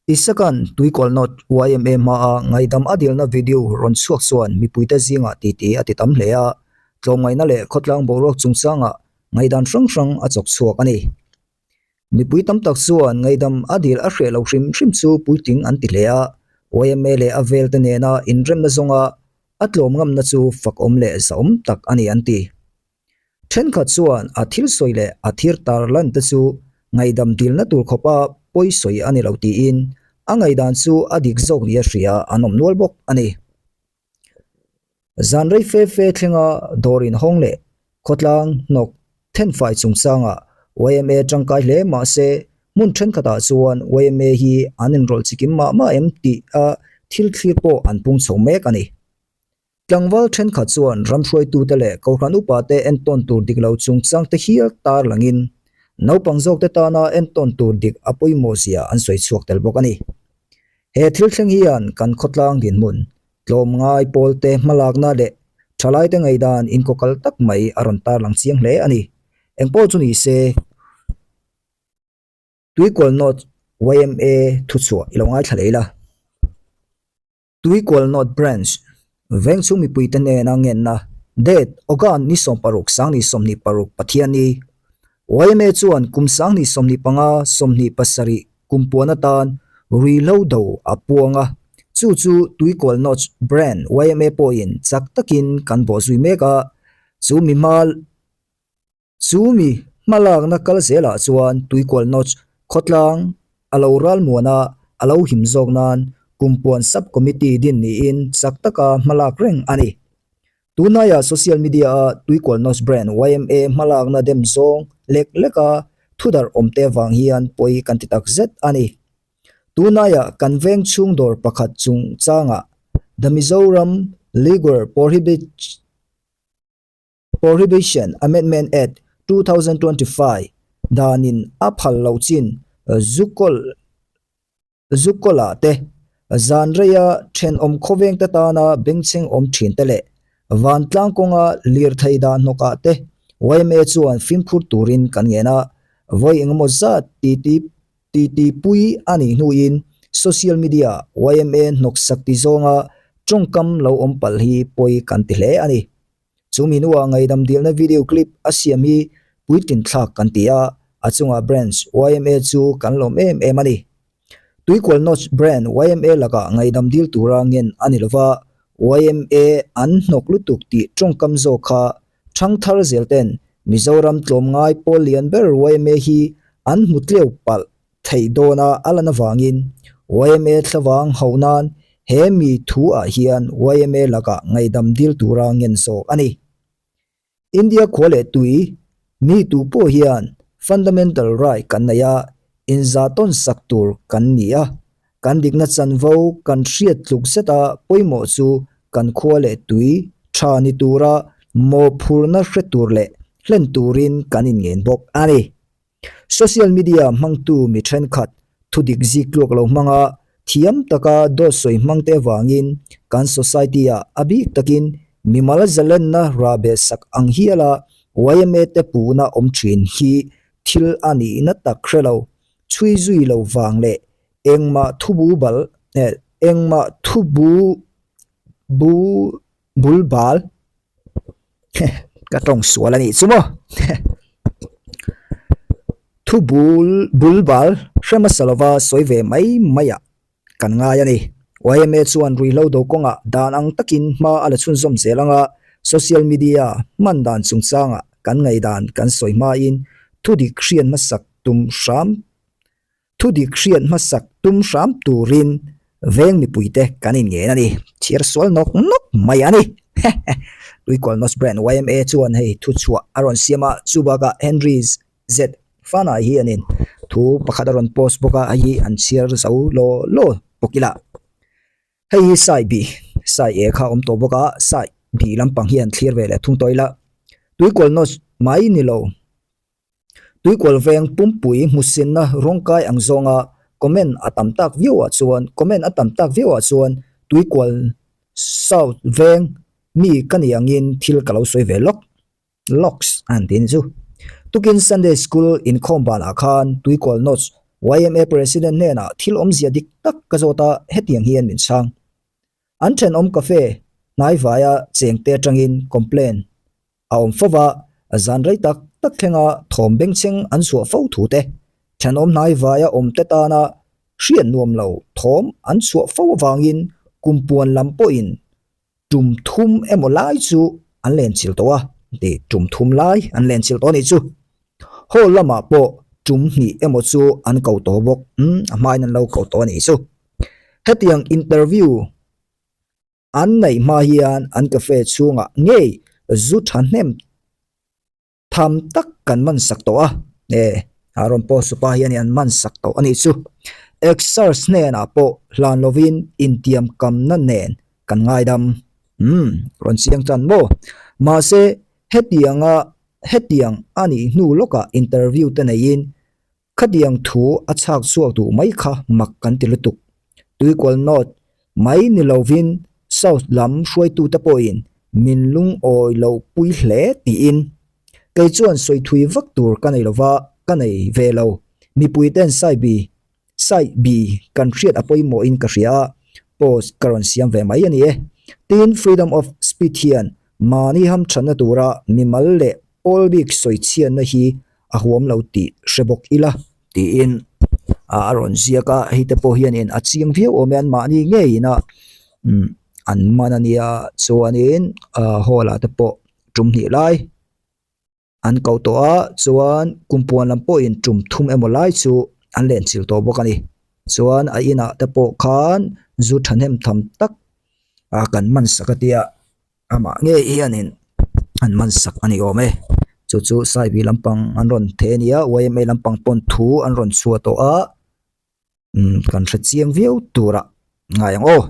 Isaka'n Tuikawl North yma hmaa ngaihdam a dilna video rawn chhuak chuan mipuite zingah titi a ti tam hle a, tlawmngaihna leh khawtlang boruak chungchangah ngaihdan hrang hrang a chawk chhuak a ni. Mipui tam tak chuan ngaihdam a dil a hreh lo hrim hrim chu puitling an ti hle a, yma leh a velte nena inremna zawnga a tlawm ngamna chu fakawm leh zahawm tak a ni an ti. Thenkhat chuan a thil sawi leh a thir tar lan te chu ngaihdam dilna tur khawpa pawi sawi a ni lo tiin a ngaihdan chu a dik zawk nia hria an awm nual bawk a ni. Zan rei fe fe thlenga dawr inhawng leh khawtlang hnawk thenfai chungchangah yma tangkai hle mah se hmun thenkhatah chuan yma hi an inrawlh chikim mah mah em tih a thil thlir pawh an pung chho mek a ni. Tlangval thenkhat chuan ramhruaitute leh Kohhran upate entawn tur dik lo chungchangte hial tar langin naupang zawkte tana entawn tur dik a pawimawh zia an sawi chhuak tel bawk a ni. He thil thleng hian kan khawtlang dinhmun, tlawmngai pawlte hmalakna leh thalaite ngaihdan inkawkal tak mai a rawn tarlang chiang hle a ni. Engpawh chu ni se, Tuikual North yma thuchhuah i lo ngaithla leh ila. Tuikual North Branch, Vengchhung mipuite hnena ngenna, Date, Ogan ni 16 2026 Pathianni, yma chuan kum 2025 27 kum puan atan ruihhlo do a puang a, chu chu Tuikual North Branch yma pawhin chak takin kan bawhzui mek a, chu mi hma Chu mi hmalakna kal zelah chuan Tuikual Notch khawtlang a lo ralmuan a, a lo him zawk nan Kumpuan Sub-Committee din niin chak taka hmalak reng a ni. Tunlaiah social media-a Tuikual Notch Brand yma hmalakna dem zawng lek leka thudarh awmte vang hian pawi kan ti tak zet a ni. Tunlaiah kan veng chhung dawr pakhat chungchangah The Mizoram Liquor Prohibit Prohibition Amendment Act, 2025 danin a phal loh chin Zukawl Zukawlah te, zan reia thenawm khawvengte tana bengchheng awm thin te leh vantlang kawnga lirthei dah hnawkah te yma chuan fimkhur turin kan ngen a, vawi engemaw zat titi titipui a nih hnuin social media yma hnawksak ti zawnga tawngkam lo awm palh hi pawi kan ti hle a ni. Chu mi hnuah ngaihdam dilna video clip a siam hi puitlin thlak kan ti a, a chungah Branch yma chu kan lawm em em a ni. Tuikual Notch Brand yma lakah ngaihdam dil tura ngen a ni lova, yma an hnawk lutuk tih tawngkam zawk kha thangthar zel ten Mizoram tlawmngai pawl lian ber yma hi an hmu tleu palh theih dawna a lan avangin yma thlavang hauh nan he mi thu ah hian yma lakah ngaihdam dil tura ngen zawk a ni. India khua leh tui mi tu pawh hian fundamental right kan nei a, inzahtawn sak tur kan ni a, kan dikna chanvo kan hriat tluk zeta pawimawh chu kan khua leh tui tha ni tura mawhphurhna hre tur leh hlen turin kan inngen bawk a ni. Social media hmangtu mi thenkhat thudik zik tluak lo hmanga thiam taka dawt sawi hmangte avangin kan society ah a bik takin mimal zalenna rahbeh sak ang hiala yma te puhna awm thin hi thil a nihna tak hre lo, chhui zui lo vang leh engmah thubu bal engmah thubu bu bul bal ka tawng sual a nih chu maw thu bul bul bal hre hmasa lova sawi ve mai mai ah kan ngai a ni yma chuan ruihhlo do kawngah dan ang takin hma a la chhunzawm zel anga social media hman dan chungchangah kan ngaihdan kan sawi hmain thudik hriat hmasak tum hram Thu dik hriat hmasak tum hram turin veng mipuite kan inngen a ni. Chhiar sual nawk nawk mai a ni. Tuikual North Brand yma chuan hei thu chhuah a rawn siam a, chu bakah Henry Z Fanai hianin thu pakhat a rawn post bawk a, hei hi an chhiar zo law law bawk ila. Hei hi Sai bi, Sai e kha awm tawh bawk a, Sai bi lampang hi an thlir ve leh thung tawh ila. Tuikual North mai ni lo. Tuikual veng pumpui hmusinna rawngkai ang zawnga comment a tam tak viau ah chuan comment a tam tak viau ah chuan Tuikual South veng mi ka ni angin thil ka lo sawi ve lawk lawks a han ti a ni chu. Tukin Sunday School inkhawm banah khan Tuikual North. Yma President hnenah thil awmzia dik tak ka zawt a, hetiang hian min chhang. An thenawm cafe hnaivaia chengte atangin complain a awm fo va, zan rei tak tak thlenga thawm bengchheng an chhuah fo thu te, thenawm hnaivaia awmte tana hriat nuam lo thawm an chhuah fo avangin kumpuan lam pawhin tum thum emaw lai chu an len chilh tawh a, ti tum thum lai an len chilh tawh a nih chu. Hall lamah pawh tum hnih emaw chu an ko tawh bawk, umm a hmain an lo ko tawh a nih chu. Hetiang interview an neih hma hian an cafe chhungah ngei zu thahnem Tham tak kan man sak tawh a, e, a rawn post pa hian an man sak tawh a nih chu. Exers hnenah pawh hlan lovin intiam kamna nen kan ngaidam. Umm, rawn chiang tan maw? Mahse, hetianga hetiang a nih hnu lawkah interview te neiin Khatiang thu a chhak chhuak duh mai kha mak kan ti lutuk. Tuikual North mai ni lovin South lam hruaitute pawhin min lungawi lo pui hle tiin kei chuan sawi thui vak tur ka nei lova ka nei ve lo. Mipuiten Saibi Saibi kan hriat a pawimawhin ka hria a, post ka rawn siam ve mai a ni e. Tin, Freedom of Speech hian mahni hamthanna tura mimal leh Pawl bik sawi chhiatna hi a huam lo tih hre bawk ila tiin a rawn ziak a, hei te pawh hianin a chiang viau awm e an mahni ngeiin a an man a nia chuanin hall ah te pawh tum hnih lai an ko tawh a chuan kum puan lam pawhin tum thum emaw lai chu an len chilh tawh bawk a ni chuan a inah te pawh khan zu thahnem tham tak a kan man sak a tia. Amah ngei hianin an man sak a ni awm e. Chu chu Saibi lampang an rawn theh a nia, YMA lampang pawn thu an rawn chhuah tawh a, umm kan hre chiang viau turah ngai ang aw.